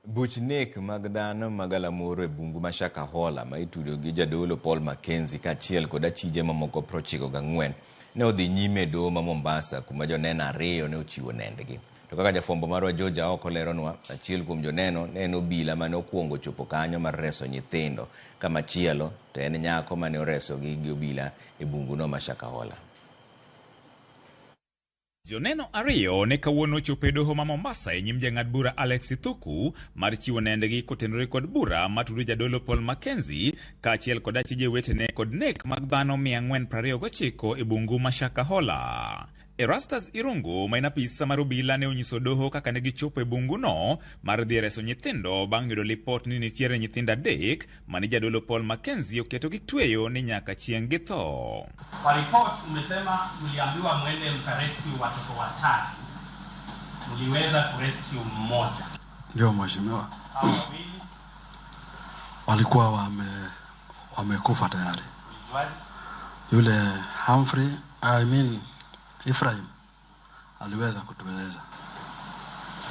Buch nek mag dhano ma galamoro e bungu ma Shakahola ma itudo gi jadolo Paul Mackenzie kaachiel kod achije mamoko 94 ne odhi nyime e doho ma Mombasa kuma joneno ariyo ne ochiwo nendgi. To kaka jafwambo marwa George Aoko leronwa, achiel kuom joneno ne en obila mane okwongo chopo kanyo mar reso nyithindo ka machielo to en nyako mane oresogi gi obila e bunguno ma Shakahola. Joneno ariyo ne kawuono ochopo e doho ma Mombasa e nyim jang'ad bura Alex Ithuku mar chiwo nendgi kotenore kod bura matudo jadolo Paul Mackenzie kaachiel kod achije wetene kod nek mag dhano 429 e bungu ma Shakahola. Erastus Irungu ma en apisa mar obila ne onyiso doho kaka ne gichopo e bunguno mar dhi reso nyithindo bang' yudo lipot ni nitiere nyithindo adek mane jadolo Paul Mackenzie oketo gi tweyo ni nyaka chieng' githo. Kwa report umesema mliambiwa mwende mkarescue watoto watatu, mliweza kurescue mmoja. Ndio mheshimiwa, Hao wawili walikuwa wamekufa tayari. Ulijuaje? Yule Humphrey, I mean Ephraim aliweza kutueleza.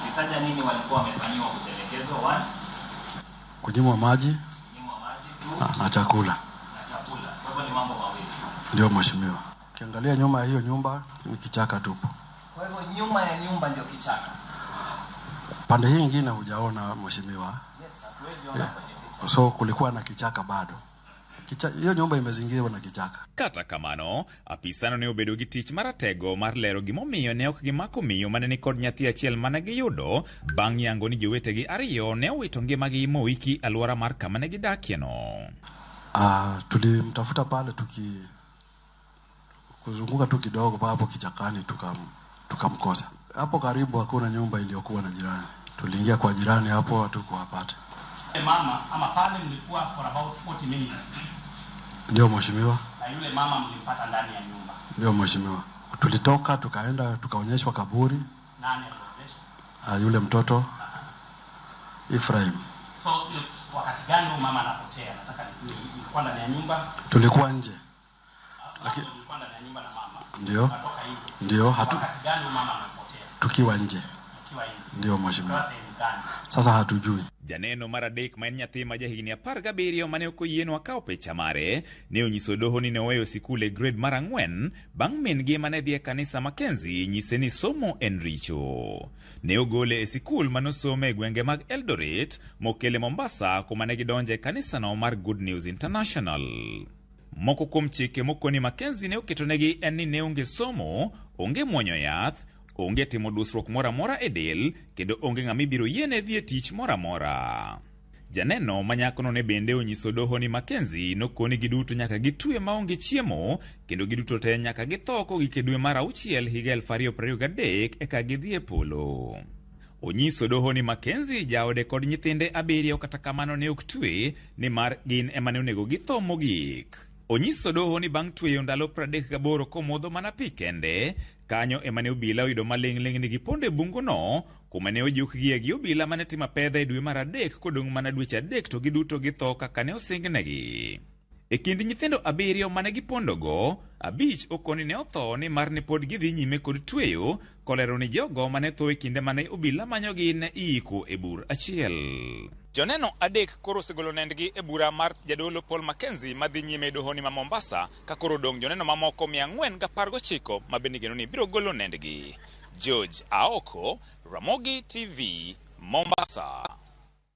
Ulitaja nini walikuwa wamefanyiwa kutelekezwa? One, kunyimwa maji kunyimwa maji, two, na chakula. Na chakula. Kwa hivyo ni mambo mawili. Ndio mheshimiwa. Ukiangalia nyuma ya hiyo nyumba ni kichaka tupu. Kwa hivyo nyuma ya nyumba ndio kichaka. Pande hii nyingine hujaona mheshimiwa. Yes, hatuwezi ona kwenye picha. So kulikuwa na kichaka bado. Hiyo nyumba imezingirwa na kichaka. Kata kamano, apisano ne obedo gi tich maratego mar lero gimomiyo ne ok gimako miyo mane nikod nyathi achiel mane giyudo bang' yango ni jowetegi ariyo ne owito ngimagi moiki alwora mar kama ne gidakieno. Tulimtafuta pale tuki kuzunguka tu kidogo hapo kichakani tukamkosa. Hapo karibu hakuna nyumba iliyokuwa na jirani. Tuliingia kwa jirani hapo hatukuwapata. Mama ama pale mlikuwa for about 40 minutes. Ndio mheshimiwa. Na yule mama mlimpata ndani ya nyumba. Ndio mheshimiwa. Tulitoka tukaenda tukaonyeshwa kaburi. Nani alionyesha? Yule mtoto Ephraim. So wakati gani huyu mama anapotea? Nataka nijue, ilikuwa ndani ya nyumba? Tulikuwa nje. Tulikuwa ndani ya nyumba na mama. Ndio. Tukatoka nje. Ndio, Wakati gani huyu mama anapotea? Tukiwa nje. Tukiwa nje. Ndio mheshimiwa. Sasa ni gani? Sasa hatujui. Janeno mar adek ma en nyathi ma jahigni 17 mane ok oyienwa kawo picha mare ne onyiso doho ni ne oweyo sikul e grade mar 4 bang' min-gi mane dhi e kanisa Mackenzie nyise ni somo en richo. Ne ogole e sikul mane osome e gwenge mag Eldoret mokele Mombasa kuma ne gidonje e kanisano mar Good News International. Moko kuom chike mokoni Mackenzie ne oketonegi en ni ne onge somo, onge muonyo yath, onge timo dusruok moro amora e del, kendo onge ng'ama ibiro yiene dhi e tich moro amora. Janeno ma nyakono ne bende onyiso doho ni Mackenzie nokoni giduto nyaka gitwe maonge chiemo, kendo giduto te nyaka githo kogik e dwe mar 6 higa 2023 eka gidhi e polo. Onyiso doho ni Mackenzie jaode kod nyithinde 7 kata kamano ne ok twe nimar gin ema ne onego githo mogik. Onyiso doho ni bang' tweyo ndalo 38 komodho mana pi kende, kanyo ema ne obila oyudo maling'ling' ni gipondo e bunguno kuma ne ojukgie gi obila mane timo apedha e dwe mar 3 kodong' mana dweche 3 to giduto githo kaka ne osingnegi. E kind nyithindo 7 mane gipondogo, 5 okoni ne otho nimar ne pod gidhi nyime kod tweyo, kolero ni jogo mane tho e kinde mane obila manyogi ne iiko e bur achiel. Joneno 3 koro osegolo nendgi e bura mar jadolo Paul Mackenzie madhi nyime e dohoni ma Mombasa, ka koro odong' joneno mamoko 419 ma bende igeno ni biro golo nendgi. George Aoko, Ramogi TV, Mombasa.